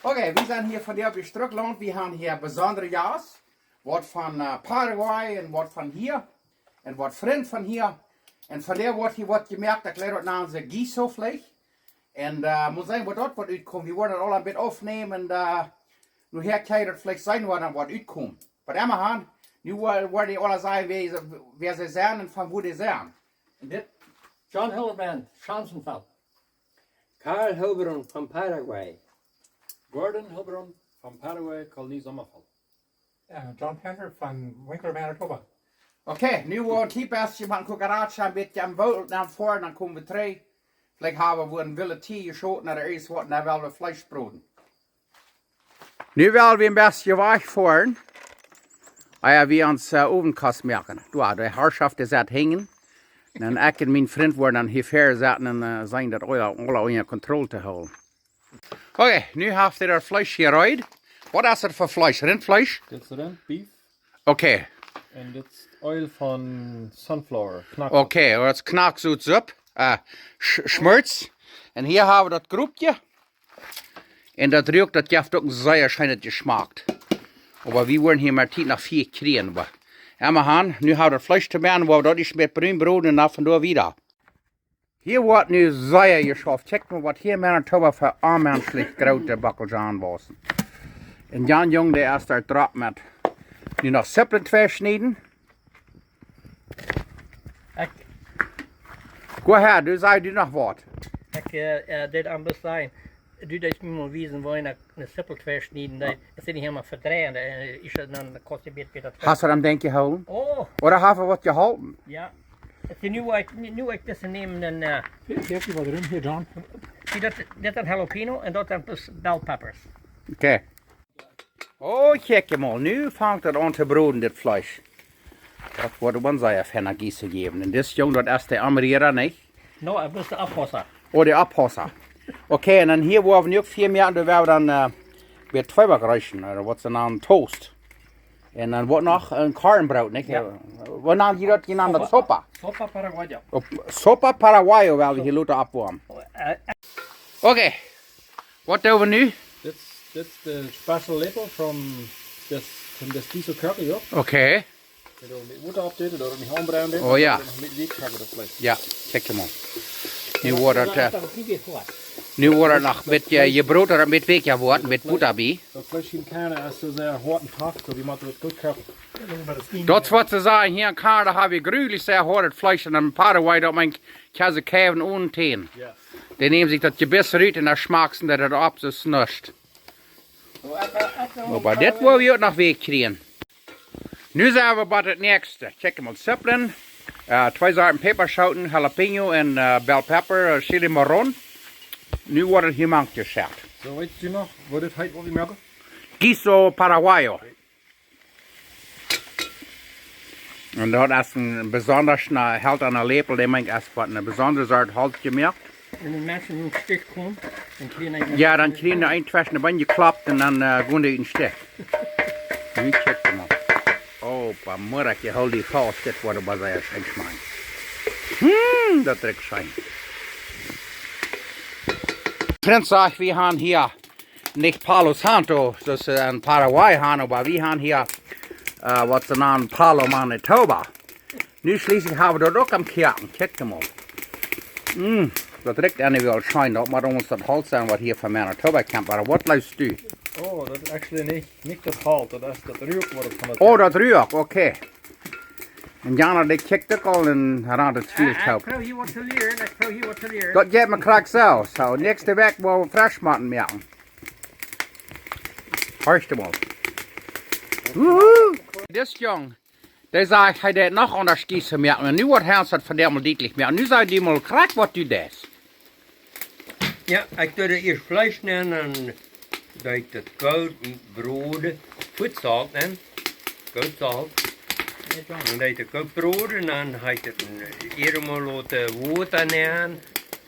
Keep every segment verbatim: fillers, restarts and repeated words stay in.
Okay, wie sent hia vondoag opp Strucklaunt. Wie haben hia besondre Jast. Waut von äh, Paraguay un waut von hia. Un waut Frind von hia. Un vondoag woat hia waut jemoakt, ekj leew daut nanen see guiso Fleesch. Un äh, mott seenen waut doa woat utkomen. Wie woaren daut aul een bät oppnämen un äh, nu hia kjikj daut Fleesch seenen waut doa woat utkomen. Oba emma han, nu woa- woaren dee aula sajen wäa, wäa see sent un von wua dee sent. Un dit, John Hildebrandt, Schanzenfeld. Karl Hilbron von Paraguay. Gordon Hilbron von Paraguay, Kolonie Sommerfeld. Ja, John Panther von Winkler, Manitoba. Okay, nu woa wie een kjlien bät met Cucaracha, een bät aum Woolt, dan foaren, dan komen wie trigj. Veleicht haben wie een wille Tier jeschoten, ooda irjent waut, dan well wie Fleesch broden. Nu well wie een bät wajchfoaren. Ah ja, wie ons äh, Owenkast moaken. Doa, de Harschoft dee sett hinjen. Un ekj un mien Frint woaren dan hia väa setten un äh, seenen daut aula, aula unja Kontroll to hoolen. Okay, nu haft hee daut Fleesch hia reed. Waut es daut fa Fleesch? Rintfleesch? Dit es Rind, Beef. Okay. Un dit es Oil von Sunflower, Knack. Okay, daut es Knacksootsupp. Äh, Sch Schmorts. Un hia haben wie daut Grubje. Un daut Ruak, daut jeft uk een sea scheenet Jeschmak. Oba wie woaren hia met Tiet noch väl kjrieen. Oba emma han, nu haben wie daut Fleesch to moaken, woa wie daut ieescht met brun broden un dan von doa wieda. Hia woat nu sea jeschauft. Kjikj mol waut hia en Manitoba fa onmenschlich groote Bockelzwiebel wausen. Un Jan Jung, dee es doa drock met nu noch Zippelen twei schnieden. Ekj, go ahead, du saj du noch waut. Ekj äh, äh, dit aun bloos sajen. Du deist mie mol wiesen, woo eena eene Zippel twei schnieden deed. Daut es nich emma vedreien, äh, es daut dan kostet bät bät. Hast du daut, denkj ekj, jehoolen? Oh, Ooda hast du waut jeholpen? Ja. Ekj, nu woa ekj, nu woa ekj dise nämen un äh, Hier, hier, waut rum hia, John. See, daut, dit sent Jalapeno un daut sent dus bell peppers. Okay. Oh, kjikj mol, nu fangt daut aun to broden, dit Fleesch. Daut woat oba een sea feina Gieße jäwen. Un dis Jung, daut es de Anriera, nich? No, ekj sie de Oppaussa. Oh, de Oppaussa. Okay, un dan hia woa wie nu uk väl mea, dan woa wie dan äh, wada Tweeback reeschen, ooda waut see nanen Toast. Un dan woat noch een Kornbroot, nich? Ja. Waut nanen jie daut? Jie nanen daut Sopa. Sopa. Sopa Paraguaya. Op Sopa Paraguayo woa wie hia lota oppwoamen. Oh, äh, äh. Okay, waut doo wie nu? Dit is, dit is de special Lepel from this, from this piece of curry, jo? Okay. Daut wie met Wota oppdeit, daut et nich aunbrennen deit. Oh ja. Daut wie met Wota koaken daut Fleesch. Ja, kjikj mol. Nu woat daut äh, nu woat daut noch met äh, jebroden, daut et met Wota woat, met Wota bie. Daut Fleesch sien Kjarna es soo sea hoat un tough, soo wie motten daut goot koaken. Daut es waut see sajen, hia en Kanada haben wie jreslich sea hoat Fleesch un en Paraguay, daut meent, kjenn see kjeiwen onen Tänen. Ja. Dee nämen sikj daut Jebiss rut un dan schmaksen dee daut opp, soo aus nuscht. Oba dit woa wie uk noch wajchkjrieen. Nu sent wie bie daut näakjste. Kjikj mol, Zippelen, äh, twee Sorten Päpaschooten, Jalapeño un äh, bell pepper, äh, chile morrón. Nu woat et hia mank jescheit. Soo, weetst du noch, waut dit heet, waut wie moaken? Guiso paraguayo. Un daut es een besondra, na, Holt aun de Lepel, dee meent, es waut een besondra Sort Holt jemoakt. Un de Menschen een Stich komen, dan kjrieen dee Ja, dan kjrieen dee een tweschen de Been jekloppt un dan äh, gonen dee een Stich. Nu kjikj mol. Oh, oba Mutter, jie hoolen die faust, dit woat oba sea scheen schmakjen. Hmm, daut rikjt scheen. Prins sajcht, wie haben hia nich Palo Santo, soo aus see en Paraguay haben, oba wie haben hia, äh, waut see nanen Palo Manitoba. Nu schlieslich haben wie daut uk aum Koaken. Kjikj mol. Mm, daut rikjt aun de Welt scheen. Daut mott ons daut Holt sennen, waut hia von Manitoba kjemt. Oba waut jleefst du? Oh, daut es actually nich, nich daut Holt. Daut es daut Ruak, waut et von daut Oh, daut Ruak, okay. Un Jana, dee kjikjt uk aul en Rande Twiel. Ekj proow hia waut to lieren, ekj proow hia waut to lieren. Daut jeit mie krakjt soo. Soo, näakjste Wäakj woa wie fresch moaken moaken. Horch mol. Wuhu! Dis Jung, dee sajcht, hee deit noch aundasch Gieße moaken. Un nu woat hee ons daut vondoag mol dietlich moaken. Nu saj die mol krakjt waut du deist. Jo, ekj doo doa ieescht Fleesch nenn, dan doo ekj daut goot broden, goot Solt nenn, goot Solt. Dan doo ekj daut goot broden, dan doo ekj daut een, ieescht mol loten Wota nenn,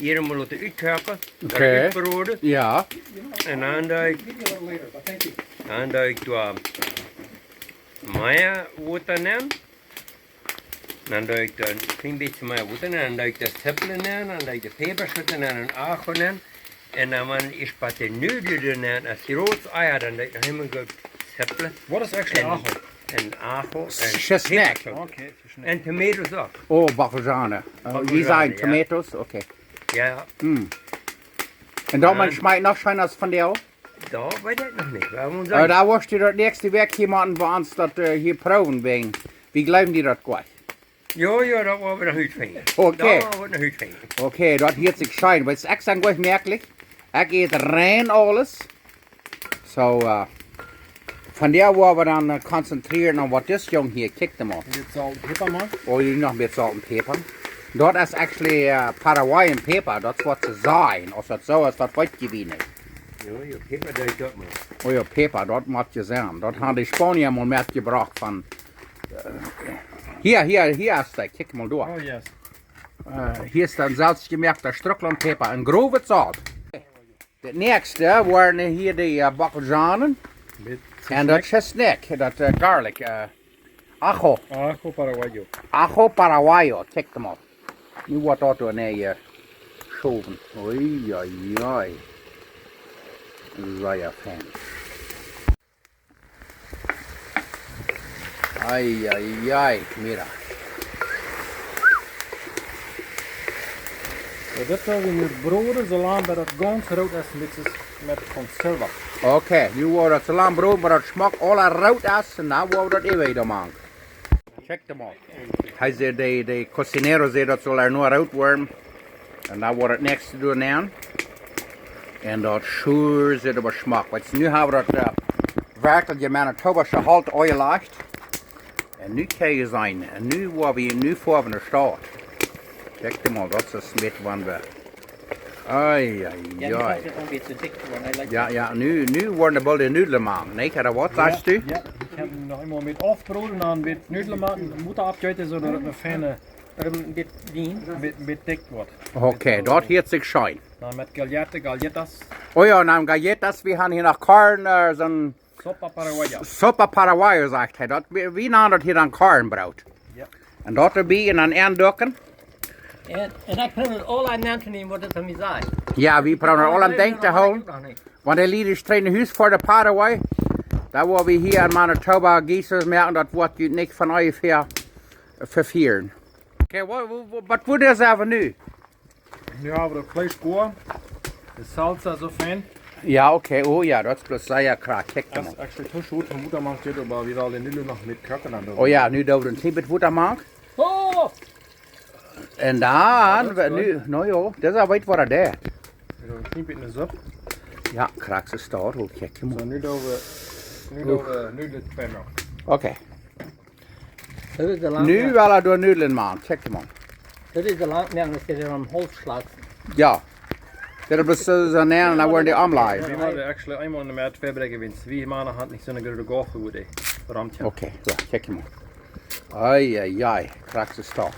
ieescht mol loten utkoaken, dan Okay. utbroden. Jo. Un dan doo ekj, dan doo ekj doa mea Wota nenn. Dan doo ekj doa een kjlien bät mea Wota nenn. Dan doo ekj de Zippelen nenn. Dan doo ekj de Päpaschooten nenn un Ajo nenn. Un dan, wan ekj spat de Nudel doa nenn, aus dee root es, dan deed ekj noch emol goot zipplen. What is actually ajo? Un ajo un Chestnut. Pepaschooten. Okay, Chestnut. Un tomatoes uk. Oh, Bockelzwiebeln. Bockelzwiebeln, jo. Tomatoes, okay. Jo. Mm. Un dan, dan schmakjt noch scheena aus vondoag? Daut weet ekj noch nich. Wie woaren seenen. Oba daut woascht du daut näakjste Wäakj hia moaken, bie ons daut, äh, hia proowen, wäajen wie jleewen die daut goot. Jo, jo, daut woa wie noch utfinjen. Okay. Daut woa wie noch utfinjen. Okay, daut hieet sikj scheen. Wiels ekj sie goot mäakjlich. Ekj ät rein aules. Soo, äh, vondoag woa wie dan, äh, konzentrieren aun waut dis Jung hia, kjikj mol. Bät Solt un Päpa, Maun. Oh, hia noch bät Solt un Päpa. Daut es actually, äh, Paraguayan Päpa. Daut es waut see sajen. Aus daut soo es, daut weet ekj nich. Jo, jo, Päpa deed ekj uk mau. Oh jo, Päpa, daut mott je sennen. Daut haben de Spaunia mol metjebrocht von, äh, hia, hia, hia es dee. Kjikj mol doa. Oh, yes. Äh, hia es dan selfstjemoakta Strucklaunt Päpa, een growet Solt. Daut näakjste woaren hia de, äh, Bockelzwiebeln. Bät Chestnut. Un daut Chestnut, daut, äh, garlic, äh, ajo. Ajo paraguayo. Ajo paraguayo, kjikj mol. Nu woat daut doa nenn jeschowen. Ui, ui, ui. Sea fein. Ai, ai, ai, mira. Soo, dit woa wie nu broden, soo lang bat daut gaunz root es, dit es met conserva. Okay, nu woa wie daut soo lang broden, bat daut schmock aula root es, un dan woa wie daut äwa doa mank. Kjikj mol. Hee säd, de, de cocinero säd, daut saul ea noch root woaren. Un dan woat daut näakjste doa nenn. Un daut sure sitt oba schmock. Wiels nu hab wie daut, äh, werkjlich manitobasch Holt aunjelajcht. Un nu kjenn jie seenen. Un nu woa wie, nu foa wie no Staut. Kjikj mol, daut es met wan wie Ai, ai, ai. Jo, nu woaren de boolt de Nudlen mank, nä? Ooda waut sajchst du? Jo, ekj hab noch eemol met aufbroden, dan met Nudlen mank, Wota oppjeeten, soo daut et een feina, ähm, bät dikj woat. Okay, daut hieet sikj scheen. Dan met galleta, galletas. Oh jo, dan galletas, wie haben hia noch Korn, äh, soon Sopa paraguaya. Sopa paraguaya, sajcht hee. Daut, wie, wie nanen daut hia dan Kornbroot? Jo. Un daut doabie un dan enducken. Un, un ekj proow daut aul aun to nämen waut et aun mie sajcht. Jo, wie proowen aul aun Denkj to hoolen. Wan de Lied es trainen Hus fa de Paraguay, dan woa wie hia en Manitoba Geeses moaken, daut woat junt nich von onjefäa vefieren. Okay, waut, waut, waut woat daut sennen nu? Jo, oba daut Fleesch goa. De Salsa soo fein. Jo, okay, oh jo, daut es bloos sea krakjt. Kjikj mol. Daut es actually too short, von Wota mank dit, oba wie wellen nu noch met koaken dan. Oh jo, nu doo wie een kjlien bät Wota mank. Oh! Un dan, nu, no jo, daut es aul wiet waut hee deed. Nu een kjlien bät Supp. Jo, krakjt soo, oh, kjikj mol. Soo, nu doo wie, nu doo wie, nu dit fein noch. Okay. Nu well hee doa Nudlen mank, kjikj mol. Daut es de lang, jo, daut es de aum Holt schlaten. Jo. Daut es, äh, soo nenn, dan woaren dee aunjelajen. Wie motten actually eemol enne Medd vebräakjen, wiels wie Mana haben nich soone groote Goafel, woo dee romkjemt. Okay, soo, kjikj mol. Ai, ai, ai, krakjt soo.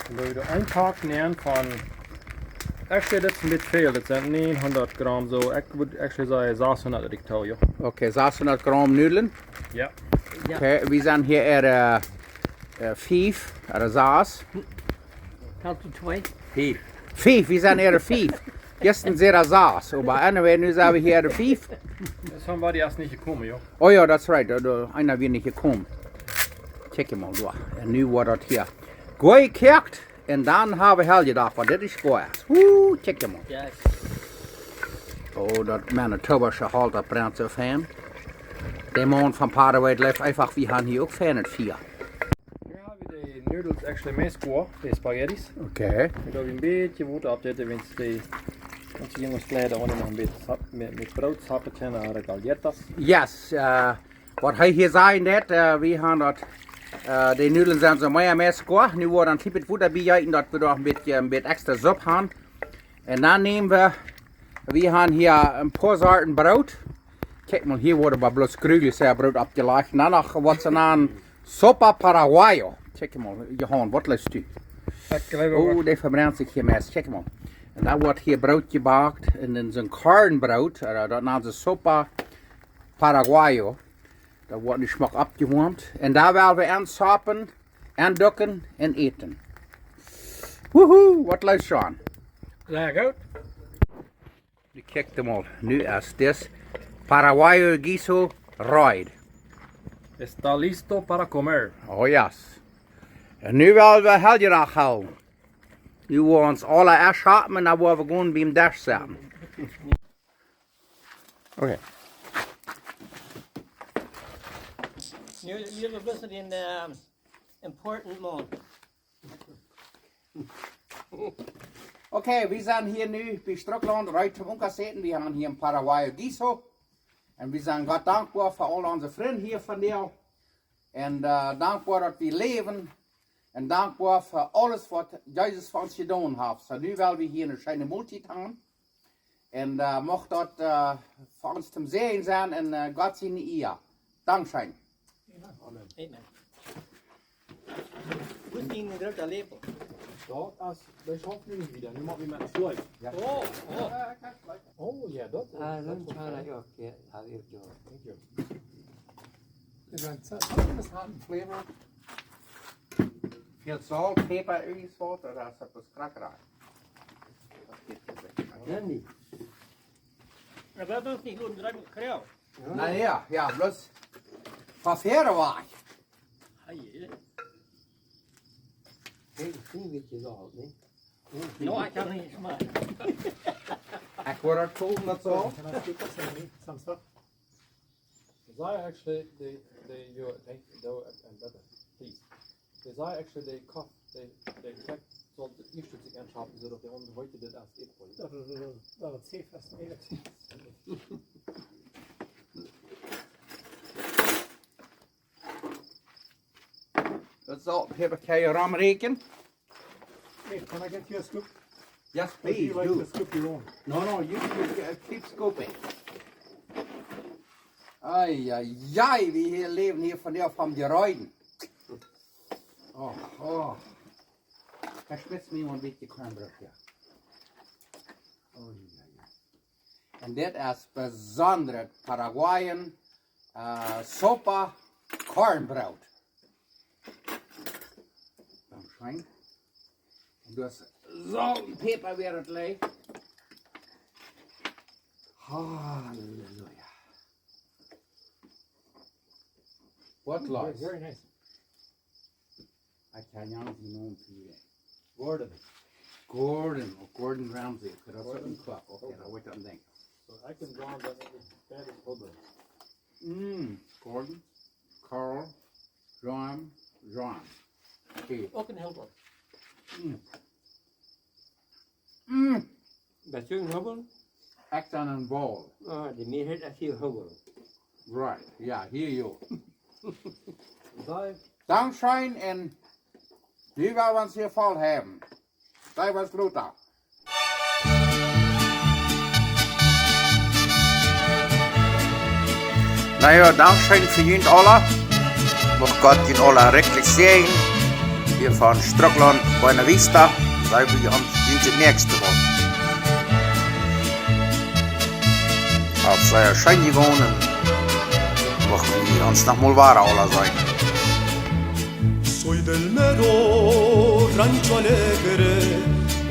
Dan doo wie een Pak nämen von, actually, daut es een bät väl, daut sent näajenhundat Gram, soo, ekj wudd actually sajen, sashundat daut ekj too, jo. Okay, sashundat Gram Nudlen. Jo. Jo. Okay, wie sent hia, äh, äh, fief, ooda sas? Talst du twee? Fief. Fief, wie sent hia fief. Jistren säd hee sas, oba anyway, nu sent wie hia fief. Somebody es nich jekomen, jo. Oh jo, that's right, doa, doa, eena wia nich jekomen. Kjikj mol doa. Un nu woat daut hia goa jekoakt. Un dan haben wie Heljedoag, waut dit es goa. Woo, kjikj mol. Jo. Oh, daut Manitobasche Holt, daut brent soo fein. De Maun von Paraguay, dee jleeft eefach, wie haben hia uk fein daut Fia. Nu haben wie de Nudels actually meist goa, de Spaghettis. Okay. Nu doo wie een bät Wota oppjeeten, wiels de, wiels de Junges jlikjen uk noch een bät Sap, met, met Broot, Sappetjes ooda galletas. Yes, äh, waut hee hia sajcht, daut, äh, wie haben daut, äh, de Nudlen sent soo mea meist goa. Nu woa wie een kjlien bät Wota biejeeten, daut wie noch een bät, een bät extra Supp haben. Un dan näm wie, wie haben hia een poa Sorten Broot. Kjikj mol, hia woat oba bloos grülich sea Broot oppjelajcht. Un dan noch waut see nanen Sopa Paraguayo. Kjikj mol, Johan, waut leist du? Oh, dee vebrent sikj hia meist. Kjikj mol. Un dan woat hia Broot jebakt. Un dan soon Kornbroot, äh, daut nanen see Sopa Paraguayo. Daut woat nu schmock oppjewoamt. Un dan well wie aunsopen, aunducken un äten. Wuhu, waut leist du aun? Sea goot. Nu kjikj mol, nu es dit Paraguayo guiso reed. Está listo para comer. Oh yes. Un nu well wie Heljedach hoolen. Nu woa wie ons aula ieescht schapen un dan woa wie gonen biem Desch sitten. Okay. Nu, nu woa wie bloos dän, eh, important moment. Okay, wie sent hia nu bie Strucklaunt, reed toom Unkass äten. Wie haben hia een Paraguayo guiso. Un wie sent Gott dankboa fa aul onse Frind hia vondoag. Un, eh, dankboa daut wie läwen. Un dankboa fa aules waut Jesus fa ons jedonen haft. Soo, nu well wie hia eene scheene Moltiet haben. Un, eh, mucht daut, eh, fa ons toom Säajen sennen un, eh, Gott siene Ea. Dankscheen. Amen. Amen. Wua es dee groote Läpel? Daut es, dee schauft nu nich wada. Nu motten wie met Schleef. Jo. Oh, oh. Oh jo, daut, ah, daut dan es scheen. Jo, jo, jo. Thank you. Is daut soo, soo een harte flavor? Väl Solt, Päpa, irjent waut, ooda es daut bloos Krackerei? Daut jeit nich. Oba daut es nich goot, daut es Krau. Jo. Na jo, jo, bloos fa väare Wajch. Hei, hei. Kjikj, een kjlien bät Solt, nä? No, ekj hab nich jeschmakjt. Ekj woa daut kjikjen, daut soo. Can I speak to somebody? Some stuff? They say actually they, they, you, they, they, and better, please. They say actually they cough, they, they check, so the issue to get trouble, so that they only waited it as it was. Daut es, daut es, daut es safe as negative. Daut saul Päpa kjeen romräakjen. Hey, can I get you a scoop? Yes, please, do. Or do you like to scoop your own? No, no, you, you, uh, keep scooping. Ai, ai, ai, wie hia läwen hia von de, von de Reiden. Oh, oh. Daut schmakjt mie mau een bät Kornbroot, jo. Oh, jo, jo. Un dit es besondret Paraguayan, eh, sopa Kornbroot. Dan scheen. Un doa es Solt un Päpa wada daut Läwen. Halleluja. What, mm, Lord? Very nice. I can't even know who. Gordon. Gordon, oh, Gordon Ramsay. Could have something cook. Okay, now wait, I'm thinking. So I can draw that as bad as Gordon. Mm, Gordon, Carl, John, John. Okay. Uk een Hilbert. Mm. Mm. Daut es een Hilbert? Ekj dan een Wal. Ah, de Mearheit es hia Hilbert. Right, jo, hia jo. Dankscheen un nu woa wie ons hia voll haben. Daut wia Lothar. Na jo, dankscheen fa junt aula. Mucht Gott junt aula rikjlich säajnen. Hia von Strucklaunt, Buena Vista. Seen wie ons daut näakjste Mol. Haft sea scheen jegonen. Mucht wie ons noch mol wada aula seenen. Soy del mero Rancho Alegre,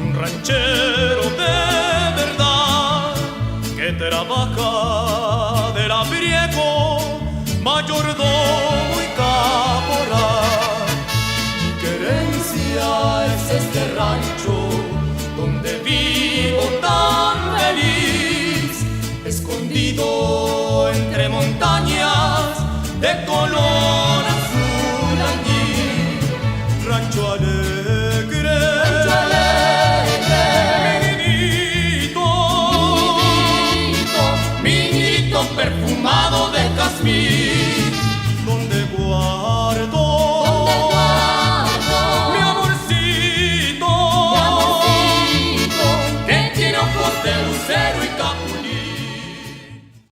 un ranchero de verdad, que trabaja de labriego, mayordomo y caporal. Mi querencia es este rancho donde vivo tan feliz, escondido entre montañas de color azul añil. Rancho Alegre, rancho alegre, mi nidito, mi nidito, mi nidito perfumado de jazmín.